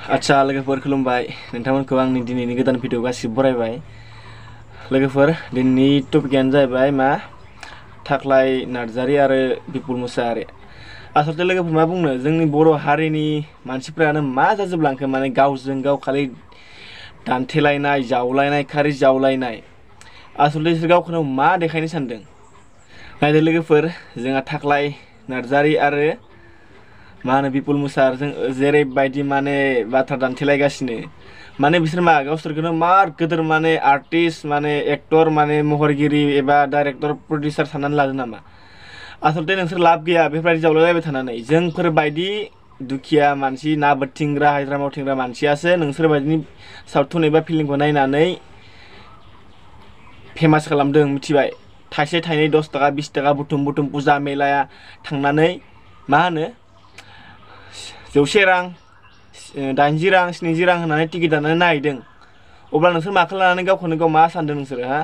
आच्छा लोगोफोर खुलुमबाय नोंथांमोनखौ आंनि दिनैनि गोदान भिडिअ गासिबो बरायबाय। लोगोफोर दिनैनि टपिकआनो जाहैबाय मा थाख्लाय नार्जारि आरो बिपुल मुसाहारि। आसलते लोगोफोर मा बुंनो जोंनि बर' हारिनि मानसिफ्रानो मा जाजोबलांखो माने गावजों गाव खालि दान्थेलायनाय जावलायनाय खालि जावलायनाय। आसलते बिसोर गावखौनो मा देखायनो सानदों नायदो लोगोफोर जोंहा थाख्लाय नार्जारि आरो मा होनो बिपुल मुसाहारिजों जेरैबायदि माने बाथ्रा दान्थेलायगासिनो माने बिसोर मा गावसोरखौनो मार गोदोर माने आर्टिस्ट माने एक्टर माने महरगिरि एबा डाइरेक्टर प्रडिउसार साननानै लादों नामा। आसलते नोंसोर लाब गैया बेफोरबायदि जावलायलायबाय थानानै। जोंफोरबायदि दुखिया मानसि ना बोथिंग्रा हाजिरा मावथिंग्रा मानसियासो नोंसोरबायदिनि सावथुन एबा फिल्मखौ नायनानै फेमास खालामदों मिथिबाय। थाइसे थाइनै 10 थाखा 20 थाखा बुथुम बुथुम फुजा मेलाया थांनानै मा होनो 100 रां 80 रां 70 रां होनानै टिकेट दाननानै नायदों। अब्ला नोंसोर माखौ लानानै गावखौनो गाव मा सानदों नोंसोरो हा?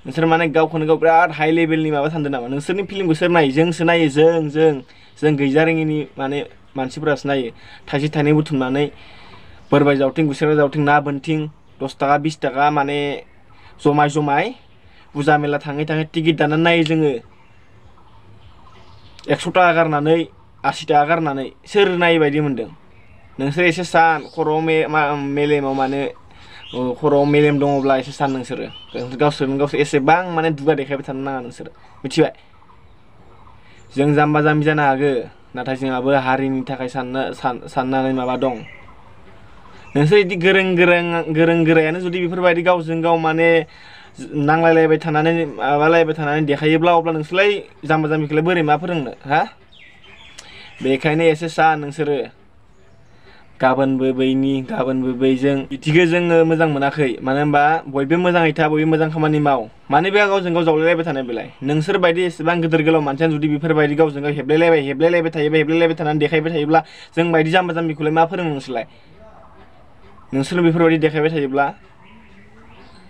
नोंसोर माने गावखौनो गाव बिराद हाई लेभेलनि माबा सानदों नामा? नोंसोरनि फिल्मखौ सोर नायो? जोंसो नायो जों गैजारोङिनि माने मानसिफोरासो नायो। थाइसे थाइनै बुथुमनानै बोरबाय जावथिं गुसेंग्रा जावथिं ना बोनथिं 10 थाखा 20 थाखा माने जमाय फुजा मेला थाङै थाङै टिकेट दाननानै नायो जोङो। 100 थाखा गारनानै 80 थाखा गारनानै सोर नायै बायदि मोनदों? नोंसोर एसे सान खर'आव मेलेमाव माने खर'आव मेलेम दङब्ला एसे सान नोंसोरो गावसोर एसेबां माने दुगा देखायबाय थानो नाङा नोंसोरो मिथिबाय। जों जाम्बा जाम्बि जानो हागो नाथाय जोंहाबो हारिनि थाखाय साननानै माबा दं। नोंसोर इदि गोरों गोरायानो जुदि बेफोरबायदि गावजों गाव माने नांलायलायबाय थानानै माबालायबाय थानानै देखायोब्ला अब्ला नोंसोरलाय जाम्बा जाम्बिखौलाय बोरै मा फोरोंनो हा? बेखायनो एसे सान नोंसोरो गाबोनबो बैनि गाबोनबो बैजों बिदिखौ जोङो मोजां मोनाखै। मानो होनबा बयबो मोजाङै था बयबो मोजां खामानि माव। मानो बे गावजों गाव जावलायलायबाय थानाय बेलाय? नोंसोर बायदि एसेबां गिदिर गोलाव मानसियानो जुदि बेफोरबायदि गावजों गाव हेबलायलायबाय थानानै देखायबाय थायोब्ला जों बायदि जाम्बा जाम्बिखौलाय मा फोरोंनो नोंसोरलाय? नोंसोर बेफोरबायदि देखायबाय थायोब्ला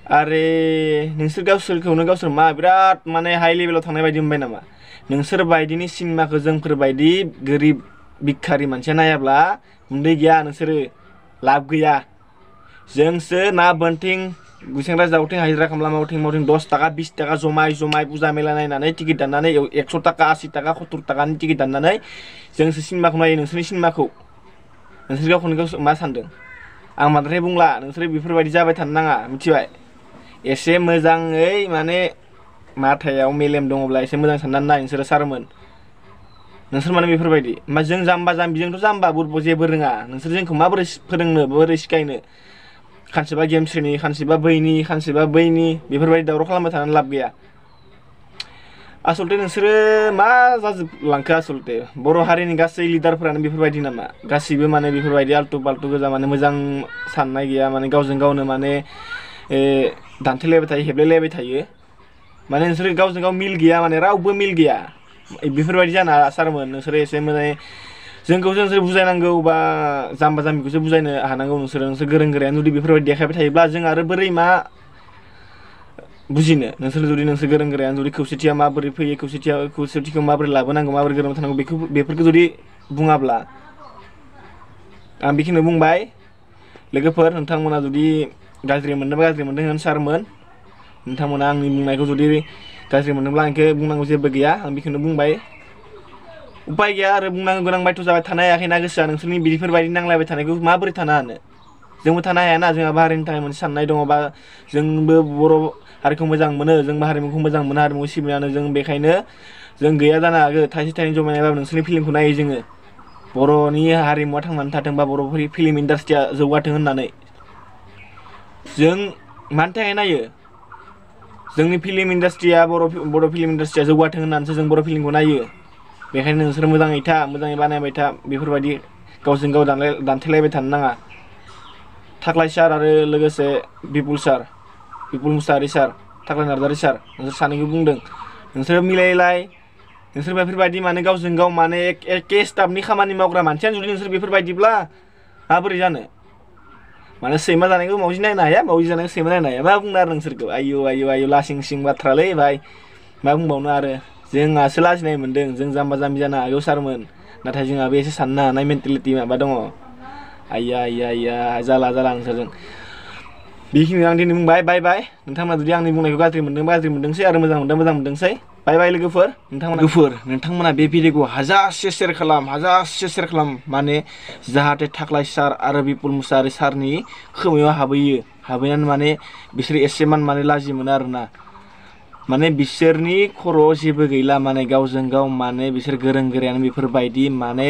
आरे नोंसोर गावसोरखौनो गावसोर मा बिराद माने हाई लेभेलाव थांनाय बायदि मोनबाय नामा? नोंसोर बायदिनि सिनेमाखौ जोंफोरबायदि गोरिब भिखारि मानसिया नायाब्ला गुन्दै गैया नोंसोरो लाब गैया। जोंसो ना बोनथिं गुसेंग्रा जावथिं हाजिरा खामला मावथिं 10 थाखा 20 थाखा जमाय फुजा मेला नायनानै टिकेट दाननानै 100 थाखा 80 थाखा 70 थाखानि टिकेट दाननानै जोंसो सिनेमाखौ नायो नोंसोरनि सिनेमाखौ। नोंसोर गावखौनो गाव मा सानदों? आं बांद्राय बुंला नोंसोर बेफोरबायदि जाबाय थानो नाङा मिथिबाय। एसे मोजाङै माने माथायाव मेलेम दङब्ला एसे मोजां साननानै नाय नोंसोरो सारमोन। नोंसोर माने बेफोरबायदि मा जों जाम्बा जाम्बिजोंथ' जाम्बा जेबो रोङा। नोंसोर जोंखौ माबोरै फोरोंनो बोरै सिखायनो? खानसेबा गेमस्रिनि खानसेबा बैनि खानसेबा बैनि बेफोरबायदि दावराव खालामबाय थानानै लाब गैया। आसलते नोंसोरो मा जाजोबलांखो आसलते बर' हारिनि गासै लिडारफोरानो बेफोरबायदि नामा? गासिबो माने बेफोरबायदि आल्टु फाल्टु गोजा माने मोजां साननाय गैया माने गावजों गावनो माने दान्थेलायबाय थायो हेबलायलायबाय थायो। माने नोंसोर गावजों गाव मिल गैया माने रावबो मिल गैया। बेफोरबायदि जाना सारमोन नोंसोरो एसे मोजाङै जोंसो बुजायनांगौ बा जाम्बा जाम्बिखौसो बुजायनो हानांगौ। नोंसोर गोरों गोरायानो जुदि बेफोरबायदि देखायबाय थायोब्ला जों आरो बोरै मा बुजिनो? नोंसोर गोरों गोरायानो जुदि खौसेथिया माबोरै फैयो खौसेथिखौ माबोरै लाबोनांगौ माबोरै गोरोबनानै थानांगौ बेफोरखौ जुदि बुङाब्ला आं बेखिनिखौ बुंबाय। लोगोफोर नोंथांमोना जुदि गाज्रि मोनदोंबा गाज्रि मोनदों होन सारमोन। नोंथांमोना आंनि बुंनायखौ जुदि गाज्रि मोनदोंब्ला आंखौ बुंनांगौ जेबो गैया आं बेखौनो बुंबाय। उपाय गैया आरो बुंनांगौ गोनां बायथ' जाबाय थानो हायाखैना गोसोआ नोंसोरनि बेफोरबायदि नांलायबाय थानायखौ माबोरै थानो हानो? जोंबो थानो हायाना जोंहाबो हारिनि थाखाय मोनसे साननाय दङ बा जोंबो बर' हारिखौ मोजां मोनो जोंबो हारिमुखौ मोजां मोनो हारिमुखौ सिबिनानै जों बेखायनो जों गैया जानो हागौ थाइसे थाइनै जमायनायबाबो नोंसोरनि फिल्मखौ नायो जोङो। बर'नि हारिमुवा थांनानै थाथों बा बर' फिल्म इन्डास्ट्रिया जौगाथों होननानै। जों मानि थाखाय नायो? जोंनि फिल्म इन्डास्ट्रिया बर' फिल्म इन्डास्ट्रिया जौगाथों होननानैसो जों बर' फिल्मखौ नायो। बेखायनो नोंसोर मोजाङै था मोजाङै बानायबाय था बेफोरबायदि गावजों गाव दान्थेलायबाय थानो नाङा। थाख्लाय सार आरो लोगोसे बिपुल मुसाहारि सार थाख्लाय नार्जारि सार नोंसोर सानैखौ बुंदों नोंसोर मिलायलाय। नोंसोर बेफोरबायदि माने गावजों गाव माने एखे स्टाफनि खामानि मावग्रा मानसियानो जुदि नोंसोर बेफोरबायदिब्ला माबोरै जानो? माने सैमा जानायखौ मावजि नायनो हाया मावजि जानायखौ सैमा नायनो हाया मा बुंनो आरो नोंसोरखौ आयु लासिं सिं बाथ्रालै भाइ मा बुंबावनो आरो। जोंहासो लाजिनाय मोनदों जों जाम्बा जाम्बि जानो हागौ सारमोन नाथाय जोंहाबो एसे साननो हानाय मेन्टेलिटि माबा दङ। आइया आइया आइया जाला जाला नोंसोरजों बेखिनिखौ आं दिनै बुंबाय बाय बाय नोंथांमोना जुदि आंनि बुंनायखौ गाज्रि मोनदोंसै आरो मोजां मोनदोंसै बाय बाय नोंथांमोना बे भिडिअखौ हाजारसे शेयार खालाम माने जाहाथे थाख्लाय सार आरो बिपुल मुसाहारि सारनि खोमायाव हाबहैनानै माने बिसोर एसेमान माने लाजि मोनो आरोना माने बिसोरनि खर'आव जेबो गैला माने गावजों गाव माने बिसोर गोरों गोरायानो बेफोरबायदि माने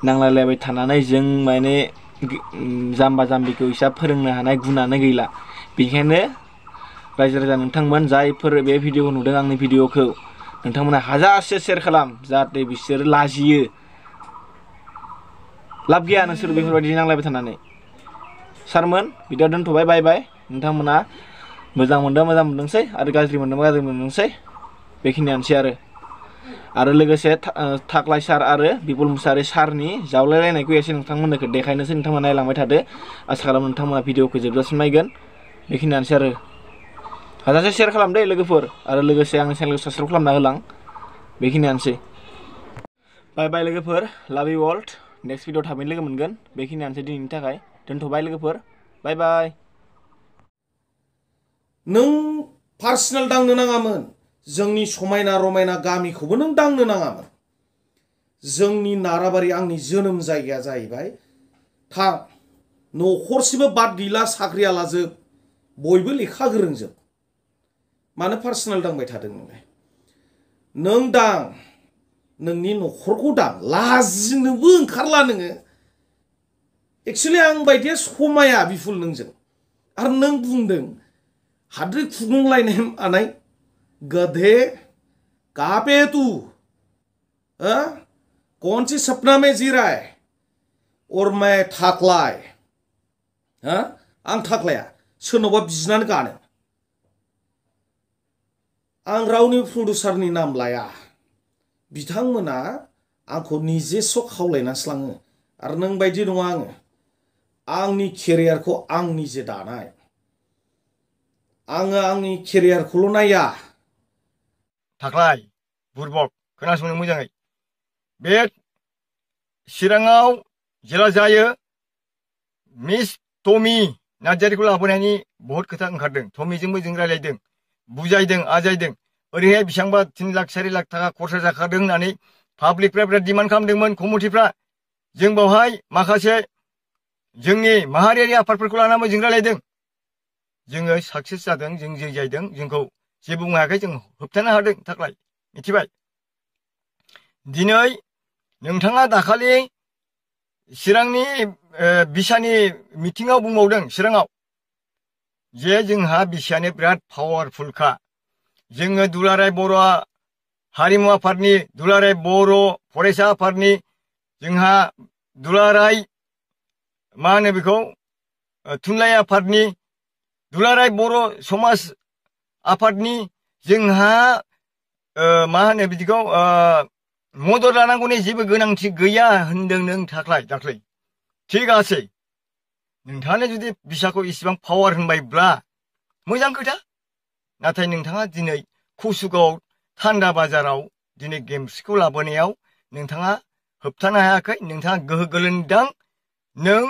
नांलायलायबाय थानानै जों माने जाम्बा जाम्बिखौ हिसाब फोरोंनो हानाय गुनानो गैला बेनिखायनो रायजो राजा नोंथांमोन जायफोर बे भिडिअखौ नुदों आंनि भिडिअखौ नोंथांमोना हाजारसे शेयार खालाम जाहाथे बिसोर लाजियो लाब गैया नोंसोर बेफोरबायदि नांलायबाय थानानै सारमोन भिडिअ दोनथ'बाय बाय बाय नोंथांमोना मोजां मोनदोंसै आरो गाज्रि मोनदोंसै बेखिनियानोसै आरो लोगोसे थाख्लाय सार आरो बिपुल मुसाहारि सारनि जावलायलायनायखौ एसे नोंथांमोननो देखायनोसै नोंथांमोना नायलांबाय थादो आसा खालामो नोंथांमोना भिडिअखौ जोबजासिम नायगोन बेखिनियानोसै आरो हाजासे शेयार खालाम दे लोगोफोर आरो लोगोसे आंनि चेनेलखौ साबस्क्राइब खालामना होलां बेखिनियानोसै बाय बाय लोगोफोर लाभ इउ अल नेक्स्ट भिडिअ थाबैनो लोगो मोनगोन बेखिनियानोसै दिनैनि थाखाय दोनथ'बाय लोगोफोर बाय बाय नों पार्सनेल दांनो नाङामोन जोंनि समायना रमायना गामिखौबो नों दांनो नाङामोन जोंनि नाराबारि आंनि जोनोम जायगाया जाहैबाय थां न'खरसेबो बाद गैला साख्रियालाजोब बयबो लेखा गोरोंजोब मानो पार्सनेल दांबाय थादों नोंलाय नों दां नोंनि न'खरखौ दां लाजिनोबो ओंखारला नोङो एक्चुअलि आं बायदिया समाया बिफुल नोंजों आरो नों बुंदों हाद्रि खुग्लुंलायनाय मानाय गधे कहाँ पे है तू कौन सी सपना में जी रहा है और मैं थाख्लाय आं थाख्लाया सोरनावबा बिनानै गानो आं रावनि प्रडिउसारनि नाम लाया बिथांमोना आंखौ निजेस' खावलायनासो लाङो आरो नों बायदि नङा आङो आंनि केरियारखौ आं निजे दानाय आङो आंनि केरियारखौल' नाया थाख्लाय बुरबक खोनासंनो मोजाङै बे चिराङाव जेला जायो मिस टमी नार्जारिखौ लाबोनायनि बहुद खोथा ओंखारदों टमीजोंबो जों रायलायदों बुजायदों आजायदों ओरैहाय बेसेबांबा 3 लाख 4 लाख थाखा खरसा जाखादों होननानै पाब्लिकफ्रा बिराद डिमान्ड खालामदोंमोन कमिटिफ्रा जों बावहाय माखासे जोंनि माहारियारि आफादफोरखौ लानानै जों रायलायदों जोङो साक्सेस जादों जों जैजायदों जोंखौ जेबो बुंनो हायाखै जों होबथानो हादों थाख्लाय मिथिबाय दिनै नोंथाङा दाखालि चिरांनि बिसानि मिटिङाव बुंबावदों चिराङाव जे जोंहा बिसायानो बिराद पावारफुलखा जोङो दुलाराय बर' हारिमु आफादनि दुलाराय बर' फरायसा आफादनि जोंहा दुलाराय मा होनो बेखौ थुनलाइ आफादनि दुलाराय बर' समाज आफादनि जोंहा मा होनो बिदिखौ मदद लानांगौनि जेबो गोनांथि गैया होनदों नों थाख्लाय दाख्लै थिग आसे नोंथाङानो जुदि बिसाखौ इसेबां पावार होनबायब्ला मोजां खोथा नाथाय नोंथाङा दिनै कसुगाव थान्दा बाजाराव दिनै गेमस्रिखौ लाबोनायाव नोंथाङा होबथानो हायाखै नोंथाङा गोहो गोलोन्दां नों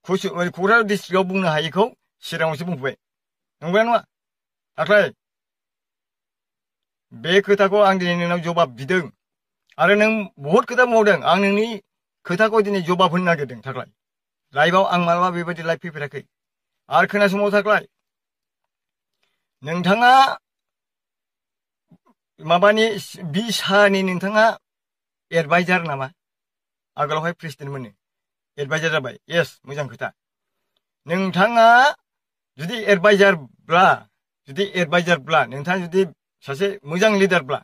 क'क्राझार डिस्ट्रिक्टआव बुंनो हायैखौ चिराङावसो बुंफैबाय नंगौना नङा दाख्लै बे खोथाखौ आं दिनै नोंनाव जबाब बिदों आरो नों बहुद खोथा बुंबावदों आं नोंनि खोथाखौ दिनै जबाब होनो नागिरदों थाख्लाय लाइभआव आं मालाबा बेबायदि लाइभ फैफेराखै आरो खोनासंबाव थाख्लाय नोंथाङा माबानि बिसानि नोंथाङा एडभाइजार नामा आगोलावहाय प्रेसिडेन्ट मोनो एडभाइजार जाबाय येस मोजां खोथा नोंथाङा जुदि एडभाइजारब्ला नोंथाङा जुदि सासे मोजां लिडारब्ला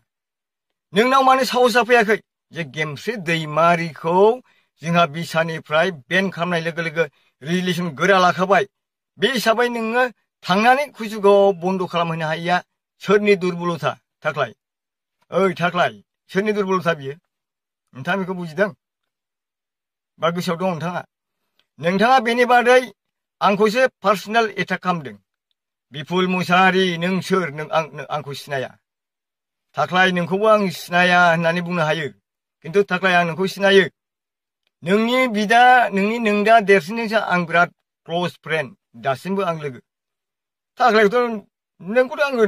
नोंनाव मानो साहसआ फैयाखै जे गेमस्रि दैमारिखौ जोंहा बिसानिफ्राय बेन खालामनाय लोगो लोगो रिलेसन गोरा लाखाबाय बे हिसाबै नोङो थांनानै कुसुगावआव बन्द खालामहैनो हायिया सोरनि दुरबलथा थाख्लाय ओइ थाख्लाय सोरनि दुरबलथा बियो नोंथाङा बेखौ बुजिदों बा गोसोआव दं नोंथाङा बेनि बादै आंखौसो पार्सनेल एटाक खालामदों बिपुल मुसाहारि नों सोर नों आंखौ सिनाया थाख्लाय नोंखौबो आं सिनाया होननानै बुंनो हायो खिन्थु थाख्लाय आं नोंखौ सिनायो नोंनि बिदा नोंदा देरसिनजोंसो आं बिराद क्ल'ज फ्रेन्ड दासिमबो आं लोगो थाख्लायखौथ' नोंखौथ' आङो